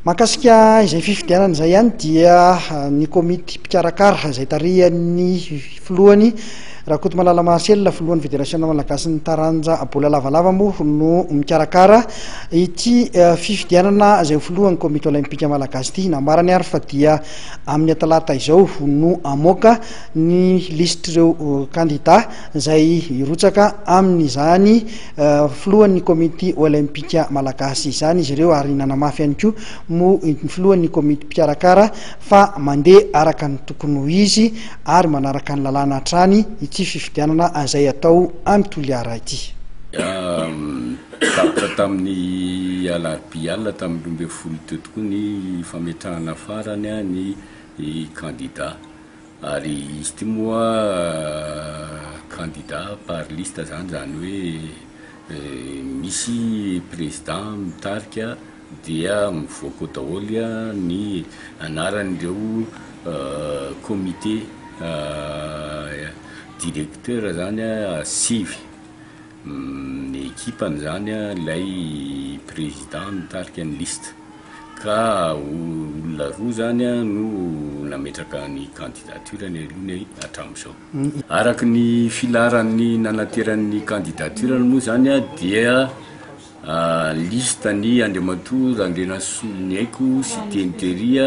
Mahakasika izay fifidianana izay ihany dia ny komity mpikarakara izay tarihan'ny filohany Rakotomalala Marcel, filohan'ny federasiona malagasin'ny taranja baolina lavalava moa no mikarakara ity fifidianana izay ho filohan'ny komity olympika malagasy ity. Nambarany ary fa dia amin'ny talata izao no hamoaka ny lisitr'ireo kandida izay hirotsaka amin'izany filohan'ny komity olympika malagasy izany izy ireo ary nanamafy ihany koa moa ny filohan'ny komity mpikarakara fa mandeha araka ny tokony ho izy ary manaraka ny lalàna hatrany ity fifidianana izay atao any Toliara ity. Tapitra tamin'ny alarobia alina tamin'ny 12 teo tokoa ny fametrahana farany ny kandida. Ary izy ity moa candidat par liste zany, zany hoe misy président mitarika dia mivoaka ao daholo ny anaran'ireo comité directeur zany sivy, ny ekipany zany ilay président mitarika ny liste. Ka olona roa zany no nametraka ny candidature-ny aloha hatramin'izao. Araka ny filaharan'ny nanateran'ny candidature-ny moa zany dia liste ny Andriamatoa Randrianasoloniaiko Siteny Thierry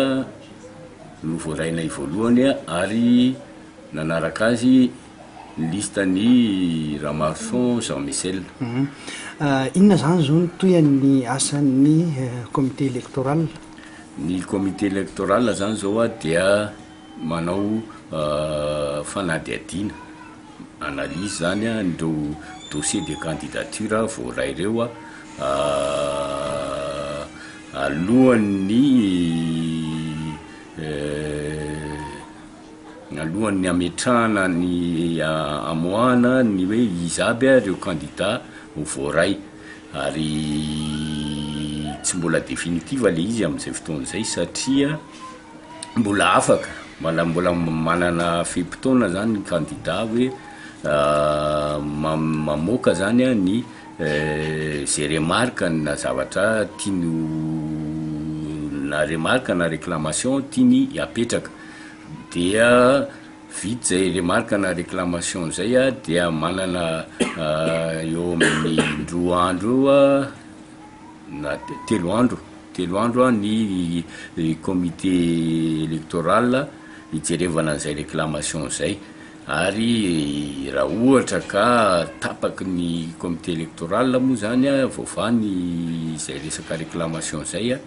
no voarainay voalohany ary nanaraka azy Ny liste ny Ramaroson Jean Michel. Inona izany izao no tohin'ny asan'ny comité électoral? Ny comité électoral izany izao dia manao fanadihadiana, analyse izany an'ireo dossier de candidature voaray ireo alohan'ny Alohan'ny hametrahana ny hamoahana ny hoe iza aby ireo kandida ho voaray ary tsy mbola définitive le izy amin'izay fotoana izay satria mbola afaka mbola mbola manana fe-potoana zany ny kandida hoe mamoaka zany ny ze remarque na zavatra tiany ho na remarque na réclamation tiany apetraka. Dia vita izay remarque na réclamation izay a, dia manana eo amin'ny indroa andro eo a, na telo andro, telo andro a ny comité électoral hijerevana an'izay réclamation izay, ary raha ohatra ka tapaky ny comité électoral moa zany a, voavaha ny izay resaka réclamation izay a.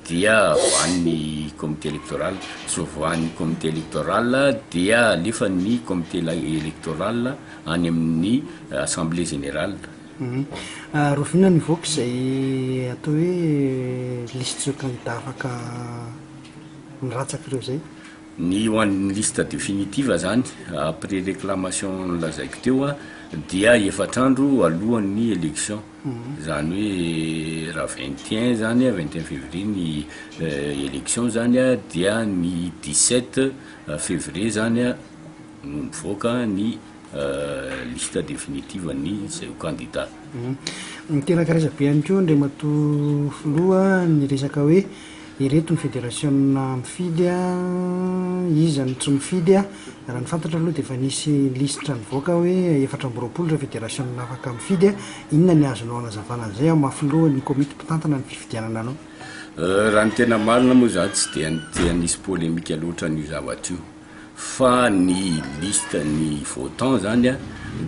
dia voan'ny comité électoral, tsy voan'ny comité électoral dia alefan'ny comité électoral any amin'ny assemblée générale. Rahoviana no hivoaka izay atao hoe lisitr'ireo kandida afaka milatsaka ireo izay? Ny ho an'ny liste définitive zany, après réclamation nolazaiko teo dia efatra andro alohan'ny élection. Izany hoe raha 21 zany, 21 février ny élection zany dia ny 17 février zany no mivoaka ny liste définitive ny izay ho candidat. Niteraka resabe ihany koa Andriamatoa Filoha ny resaka hoe Ireto ny federasiona mifidy a, iza no tsy mifidy a, raha ny fantatra aloha dia efa nisy lisitra nivoaka hoe 24 ireo federasiona afaka mifidy a, inona ny azonao anazavana an'izay amin'ny maha filohan'ny komity mpitantana ny fifidianana anao? Raha ny tena marina moa za tsy dia te hanisy polemika loatra an'io zavatra io fa ny liste ny votant zany a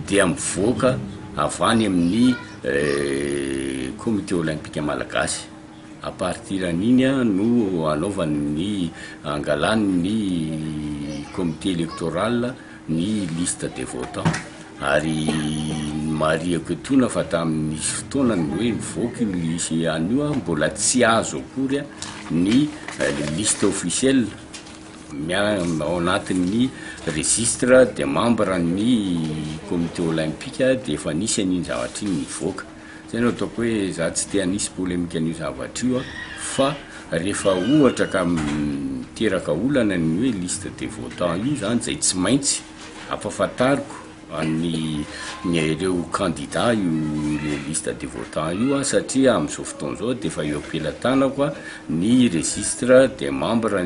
dia mivoaka avy any amin'ny comité olympique malagasy. À partir an'iny no anaovany ny angalany ny comité électoral ny liste des votants ary marihako etoana fa tamin'ny nisy fotoana ny hoe nivoaka io liste an'io mbola tsy azo akory ny liste officielle ao anatin'ny registre des membres ny comité olympique dia efa nisy an'iny zavatra iny nivoaka. Zay no ataoko hoe za tsy te hanisy polemika an'io zavatra io aho fa rehefa ohatra ka miteraka olana ny hoe liste des votants io zany zay tsy maintsy ampafantariko. an'ny ireo candidat io le liste des votants io a, satria am'izao fotoana zao de efa eo am-pelatanako a ny registre des membres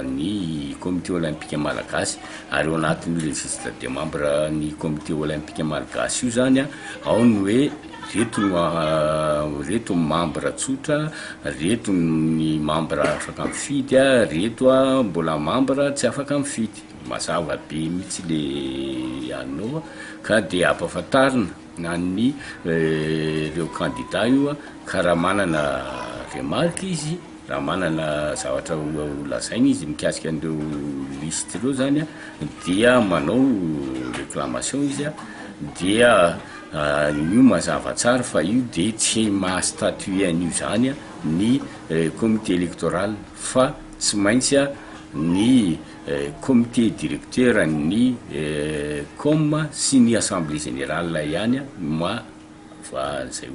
ny Comité olympique malagasy. Ary eo anatin'io registre des membres ny Comité olympique malagasy io zany a, ao ny hoe reto no reto membre tsotra, reto ny membre afaka mifidy a, reto a mbola membre tsy afaka mifidy. Mazava be mihitsy le anao ka de ampahafantarina na ny reo candidat io a, ka raha manana remarque izy, raha manana zavatra ho lazaina izy mikasika an'ireo liste reo zany a, dia manao réclamation izy a. Dia io mazava tsara fa io de tsy maha-statuer an'io zany a ny comité électoral, fa tsy maintsy a ny comité directeur ny com sy ny assemblée générale ihany a ma fa zay.